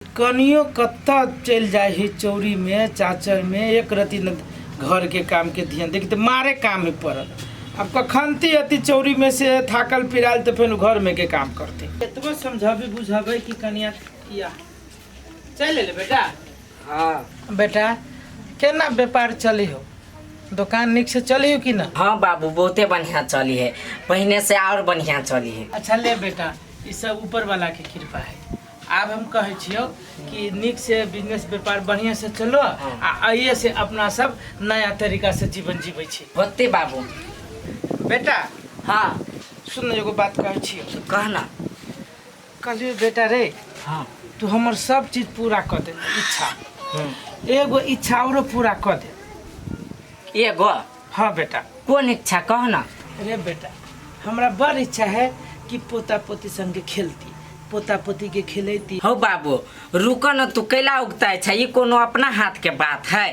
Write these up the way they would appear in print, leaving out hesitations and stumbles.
कनियो कतऽ चलि जाइ है चौरीमे चाचरमे एक रति न घरके कामके ध्यान देखी तऽ मारे काम है पड़ल। आब कखनती अति चौरीमे से थाकल पिरायल तऽ फेर घरमे के काम करतै। एतबो समझाबी बुझाबै कि कनिया किया चलि एलै बेटा। हाँ बेटा केना व्यापार चली हो, दोकान नीक से चली हो कि ना? हाँ बाबू, बहुते बढ़िया चली है, पहिने से और बढ़िया चली है। अच्छा ले बेटा, ई सब ऊपर वाला के कृपा है। आब हम कहै छियौ कि नीक से बिजनेस व्यापार बढ़िया से चलो आ आइए से अपना सब नया तरीका से जीवन जीबै छी। होते बाबू। बेटा। हाँ। सुन एगो बात कहै छियौ। कह ना। कहलियौ बेटा रे। हाँ। तू हमर सब चीज पूरा कऽ दे इच्छा, एगो इच्छा औरो पूरा कऽ दे। एगो? हाँ बेटा। कोन इच्छा कह ना। अरे बेटा, हमरा बड़ इच्छा है कि पोता पोती संगे खेलती, पोता पोती के खेलैती। हो बाबू रुक न, तू कैला उगता है, ई कोनो अपना हाथ के बात है।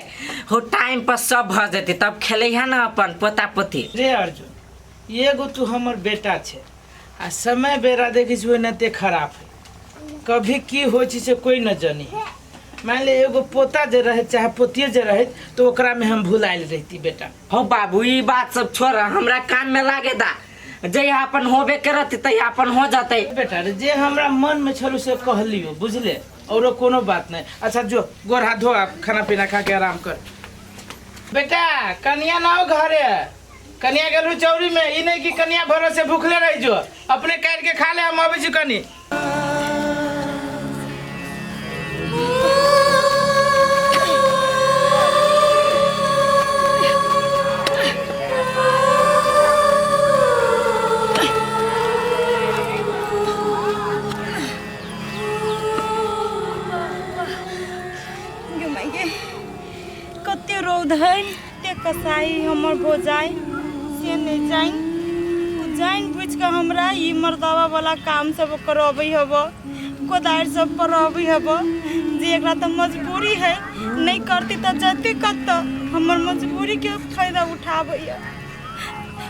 हो टाइम पर सब भ जेते तब खेले है ना अपन पोता पोती। रे अर्जुन, एगो तू हमर बेटा छे आ समय बेरा देखी छी ओनाहिते खराब है, कभी की होइ छै से कोई न जानी। मान ले एगो पोता जे रहे चाहे पोतिये जे रहे तो ओकरा में हम भुलायल रहती बेटा। हो बाबू ई बात सब छोड़, हमरा काम में लागे दा, जहिया अपन होबे के रहते तहिया अपन हो जाते। बेटा रे, जे हमरा मन में छलू से कहलियो बुझले, औरो कोनो बात नहीं। अच्छा जो गोर हाथ धो, आप खाना पीना खा के आराम कर। बेटा कनिया ना हो घरे, कनिया गेलू चौरी में, ई नहीं कि कनिया भरोसे भूखले रह जो, अपने काट के खा ले, हम अबै छी कनी। गे माय गे, कते रौद है, कते कसाई हमर भौजाइ से नहीं जानि, ओ जानि बुझि कऽ हमरा ई मर्दावा वाला काम सब करबै हब, कोदारि सब पड़बै हब, जे एकरा तऽ मजबूरी है, नहीं करती तऽ जैती कतऽ, हमर मजबूरी के फायदा उठाबैया।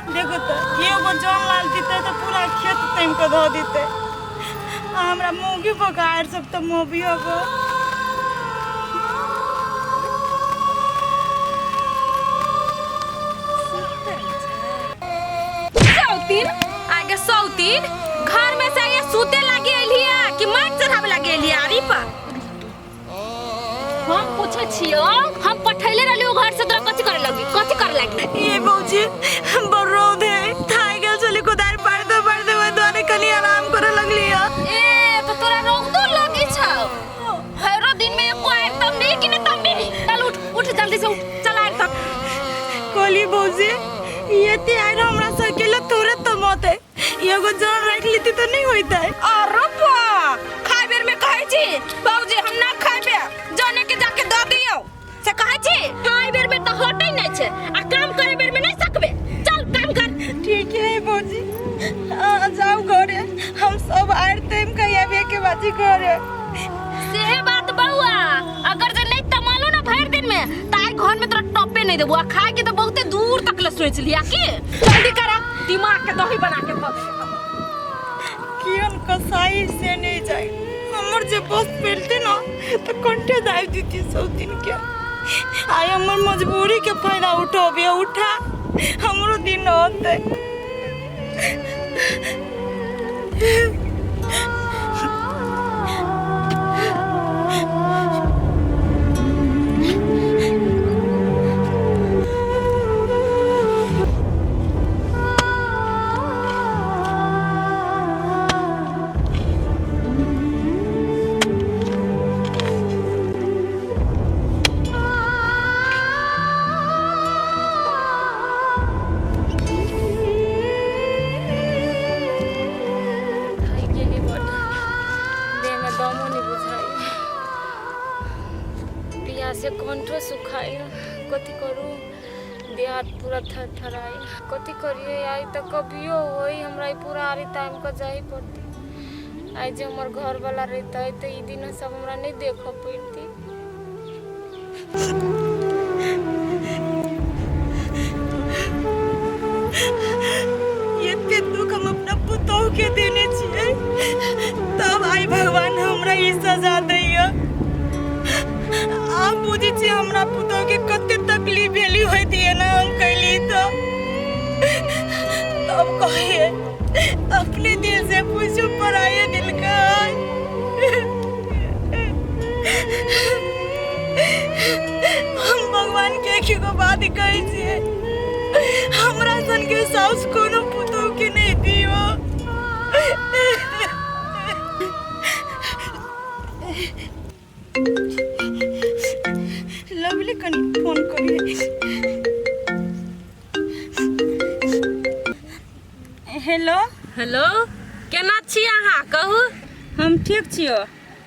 देखो तऽ एगो जन लाल दितै तऽ पूरा खेत तामि कऽ धऽ दितै, आ हमरा मौगी बगाड़ सब तऽ मोबी हब। सौतीन आगे सौतीन घर में से ये सूते लागी एलिया कि माइक चढ़ावे लागी एलिया आरी पर। हम पूछे छियो, हम पठैले रहलियो घर से तोरा कथि करे लगी, कथि करे लगी? ये भौजी बड़ रौद है, थाक गेल छली कोदारि पारिते पारिते, ओहि दुआरे कनी आराम करे लगली है। ए तो तोरा रौदो लगी छौ, भैरो दिन में एको आरि तम नहीं कि नहीं तम भी। चल उठ उठ जल्दी से उठ, चल आरि तम। कहली भौजी ये ते आरि हमरा सकेला थोड़े तमते, एगो जन राख लेती तो नहीं होता है। अरे बा, खाए बेर में कहै छी बाबूजी हम ना खाएबे, जने के जाके दऽ दियौ से कहै छी। खाए बेर में तऽ हटै नै छै आ काम करे बेर में नहीं सकबे, चल काम कर। ठीक है भौजी, आ जाओ घरे, हम सब आर टाइम कहिया आबे के बाजी घरे। सेहे बात बउआ, अगर जे नहीं तमालो ना भर दिन में त आइ घर में तोरा टपे नहीं देबो, आ खाए के तो बहुते दूर तक ले सोच लिया की। जल्दी करा, दिमाग के दही बना के धऽ दे। कियन कसाई से नहीं जाए, हमर जे बस पेलते ना तो कंठे दाबि देती सब दिन के। आइ हमर मजबूरी के फायदा उठबे, उठा हमरो दिन होते। थाकि गेली बड, देहमे दमो नहि बुझाइए, पियासे कंठो सुखाइए, कथी करू, देह हाथ पूरा थरथराइ, कथी करिए। आइ तऽ कभियो होई हमरा ई पूरा आरी तामि कऽ जाही पड़तै। आइ जे हमर घरवला रहितै तऽ ई दिन सब हमरा नहि देखऽ पड़तै। एते दुख हम अपना पुतोह के देने छियै, तब आइ भगवान हमरा ई सजा दैया। से हमरा पुतोह के कते तकलीफ भेली होइत एना हम कैली तो तब कहिए अपने दिल से पूछो पराये दिल का। हम भगवान के एक एगो बात कहै छियै, हमरा सन के साउस कोनो पुतोह के नहीं दियो। लवली कनी फोन करिए। हेलो हेलो, केना छी अहाँ कहू? हम ठीक छियो,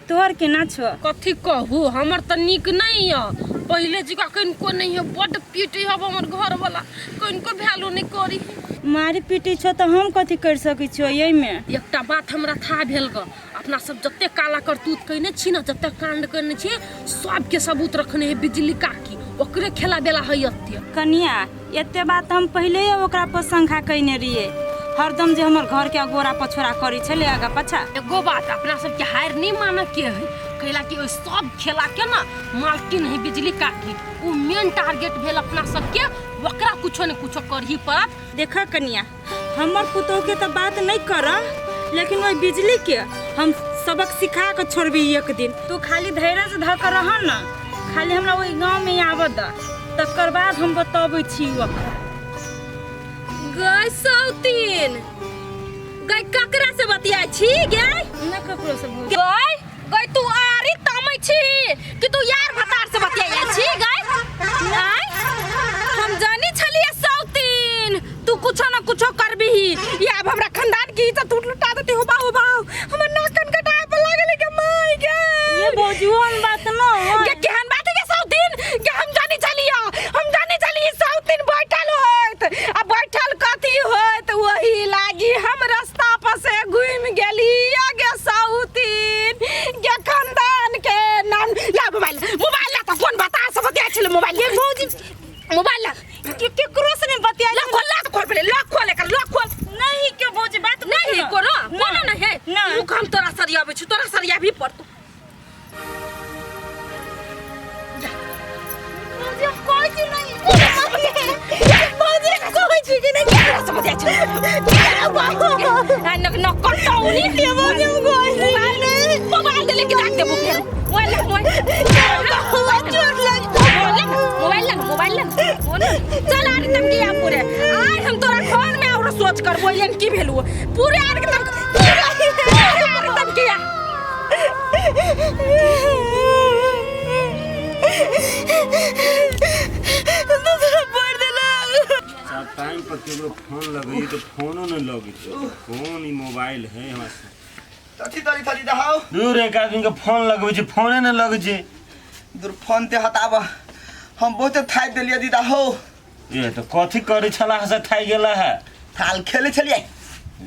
तोहर केना छो? कथी कहू, हमर तऽ नीक नहीं यऽ, पहिले जकाँ कनिको नहीं है, बड्ड पीटे हब हमर घरवाला, कनिको वैल्यू नहीं करी। मारी पीटी छो तऽ हम कथी कर सकै छियो एहिमे? एकटा बात हमरा था भेल ग, अपना सब जते काला करतूत कयने छी ने, जते कांड कयने छी, सबके सबूत रखने है बिजली काकी, ओकरे खेला बेला है एते। कनिया एते बात हम पहिले ओकरा पर शंका कयने रहियै, हरदम जे हमर घर के अगोरा पछोरा करै छलै आगा पाछा। एगो बात अपना सबके हारि नहीं मानऽ के है, कैला कि ओहि सब खेला के ना मालकिन है बिजली काकी, उ मेन टारगेट भेल अपना सबके, ओकरा कुछो ने कुछो करही पड़त। देख कनिया, हमर पुतोह के तऽ बात नहीं कर, लेकिन ओहि बिजली के हम सबक सिखा के छोड़बी एक दिन। तू खाली धैर्य से धऽ के रह न, खाली हमरा ओहि गाँव में आबऽ दऽ, तकर बाद हम बतबै छी ओकरा। गै सौतीन, गै ककरा से बतियाइ छी गै? नहि ककरो से भौजी। गै गै तू आरी तामै छी कि तू यार भतार से बतियाइ छी गै? आँय, हम जानी छलियै सौतीन तू कुछो न कुछो करबिही, या अब हमरा खानदान के इज्जत लुटा देती हो। बाहु बाहु, हमर नाक कान कटाए पर लागल के माय गे। ये भौजी ओहन बात न है। गे केहन बात है गे सौतीन? गे हम जानी छलियै, हम जानी छलियै सौतीन बैठल होइत, आ बैठल कथी होइत, वही लागी हम रास्ता पर से घूमि गेली गे सौतीन। गे खानदान के नाम ला मोबाइल, मोबाइल ला, त कोन बता सब बतिया छलै मोबाइल। ये भौजी मोबाइल ला। के केकरो से नहीं बतिया। ला खोल, ला खोल पहिले, ला खोल एकर, ला खोल। नहीं के भौजी बात नहीं कोनो कोनो नहीं है। नहीं। रुक हम तोरा सरियाबै छी, तोरा सरियाबी पड़तौ। भौजी हम कहै छी नहीं। भौजी हम कहै छी कि नहीं। केकरा से बतिया छलै? आ नक नक कटौनी। के भौजी हम कहै छी कि नहीं। मोबाइल दे लेके राख देबो फेर। मोबाइल ला, मोबाइल। चोट लग। मोबाइल ला, मोबाइल ला, मोबाइल ला। चल आर तम की आ पूरे। आइ हम तोरा घर में और सोच करबो एहन की भेलु। पूरे आर के तम पूरे आर तम की आ। दूसरा पढ़ देलक। साहब टाइम पर केकरो फोन लगैए तो फोनो नहीं लगे। फोन ई मोबाइल है हमरा से। तथी तरी थरी दहाओ। दूर एक आदमी के फोन लगबै छै, फोने नहीं लगै छै। दूर फोन ते हटाब, हम बहुते थाकि देलियै दीदा हो। ये तो कथी करै छला से थाकि गेला है? थाल खेलै छलियै।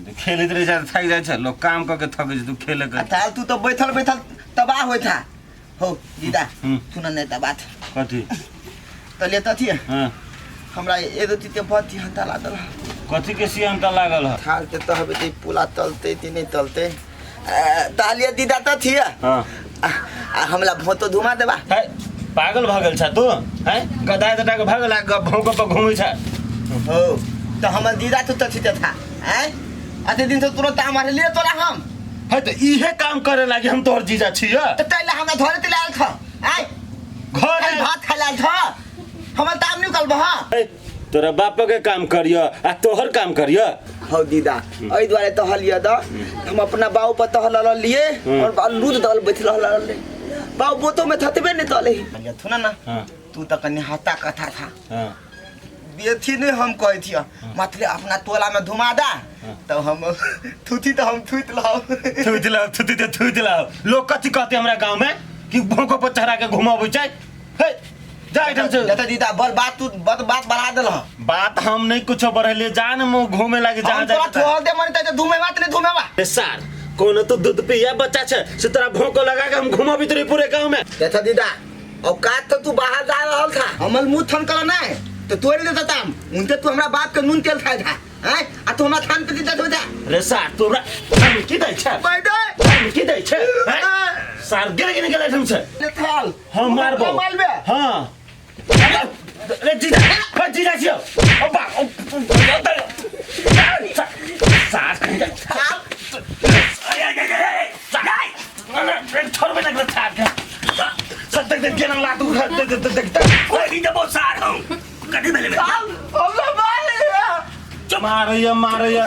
तो खेलैत रहै छै थाकि जाइ छै, लोग काम कऽ के थकै छै, तू खेले के। आ थाल तू तो बैठल बैठल तबाह होइत था। हो दीदा सुन नहीं त बात। कथी? त ले तथी। हां हमरा एगो चीज के बहुत सिहंता लागल। कथी के सिहंता लागल है? थाल के तहबे ते पुला तलते ती नहीं तलते। तालिया दीदा तथी। हां आ हमला भोतो धुमा देबा। है पागल भ गेल छ तू? हैं गदाय दटा के भगल आ भौंक पर घूमै छ। हो त हमर दीदा तू तथी त था। हैं अते दिन से तुरंत हमारे लिए तोरा हम है तो इहे काम करे लागी हम तोहर जीजा छिय। त तैला हमरा धरे ते लाल था। आय घर भात खाय लाल था। हमर ताम निकल बहा। तोरा बाप के काम करिय आ तोहर काम करिय। हौ दीदा एहि दुआरे तहलिय द हम अपना बाऊ पर तहल लिए और बाऊ लूद दल बैठल रहल बाऊ बोतो में थतबे नहीं तले थुना ना। तू त कनी हता कथा था। हां बेथी नहीं हम कहै थिय मात्र अपना टोला में धुमा दा तब हम थुथी त हम थुत लाओ थुत लाओ थुथी त थुत लाओ। लोग कथी कहते हमरा गांव में कि भोंको पर चढ़ा के घुमाबै छै। हे जा एठाम से। जता दीदा बल बात तू बत बात बढ़ा देल। बात हम नहीं कुछो बढ़ेलिए, जा न मुँह घूमे लागे जहाँ हम तोरा थोड़ दे मन त धुमे बात नहीं धुमे बा। ए सार कोनो तो दूध पिया बच्चा छै से तोरा भोंको लगा के हम घुमाबी तोरी पूरे गांव में। देखा दीदा औकात तो तू बाहर जा रहल था, हमर मुंह थन कर ना तो तोड़ देता ताम उनते तू हमरा बाप के नून तेल खाए था। हैं आ तू हमरा थान पे दीदा धोता रे सार तोरा थान की दै छै? बैठ धमकी दै छै हैं? सार गिर गिर गेलै एहिठाम से ले थाल हम मारबो मारबे हाँ अरे जीजा अरे जीजा छियो ओ बा ओ सार थाल अरे अरे अरे अरे छोड़बे ना कर सार के सब देख देख केना लात उठा देख देख देख देख कोई देबो सार हम कथी भेलै बे? थाल हमरा मारे मारैया मारैया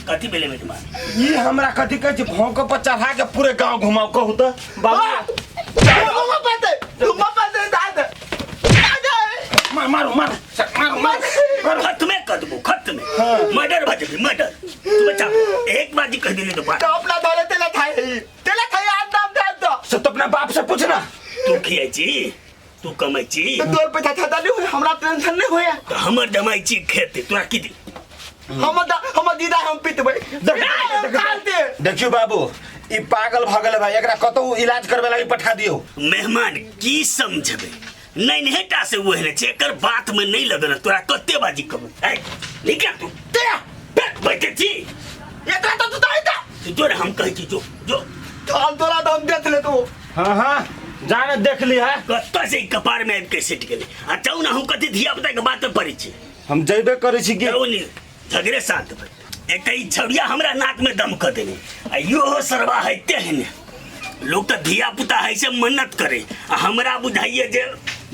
कथी भेलै बे तुम्हार ई हमरा कथी कहै छै भौंक पर चढ़ा के पूरे गांव घुमाओ कहू तऽ बाबू तुम पाते तुम पाते दाद मार मारू मारू मारू मारू मारू खत्मे कर देबो खत्मे हाँ। मर्डर भऽ जेबी मर्डर तू बच्चा एक बार जी कह देली तो बात तो अपना धरे तेला खाई तेला खाई आज नाम दे दो से तो अपना बाप से पूछना तू खियाई छी तू कमाई छी तो तोर पैसा खाता नहीं होए हमरा टेंशन नहीं होए तो हमर जमाई छी खेते तोरा की दी हमर हमर दीदा हम पिटबै देख देखियो बाबू ई पागल भऽ गेलै भाई एकरा कतौ इलाज करबै लागी पठा दियौ मेहमान की समझबे नैन्हेटा से ओहने छै एकर बात में नहीं लगन तोरा कते बाजी कहबै ऐ निकल तू ते बैठे छी एकरा तो तू दाई दा तू जो रे हम कहै छी जो जो थाल तोरा तो हम देख ले तू हाँ हाँ जाने देख ली है कतऽ से ई कपार में आबि के सटि गेलै आ जाउ ने हम कथी धिया पुता के बात में पड़ै छी हम जैबे करै छी कि जाउ ने झगड़े शांत भेल एक ई छौड़िया हमरा नाक में दम कऽ देने आ इहो सरवा है तेहने लोग तऽ धिया पुता है से मन्नत करे आ हमरा बुझाइए जे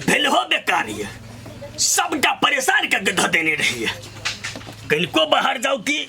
भेलहो बेकार ये सबटा परेशान कऽ के धऽ देने रहिए कनिको बाहर जाउ कि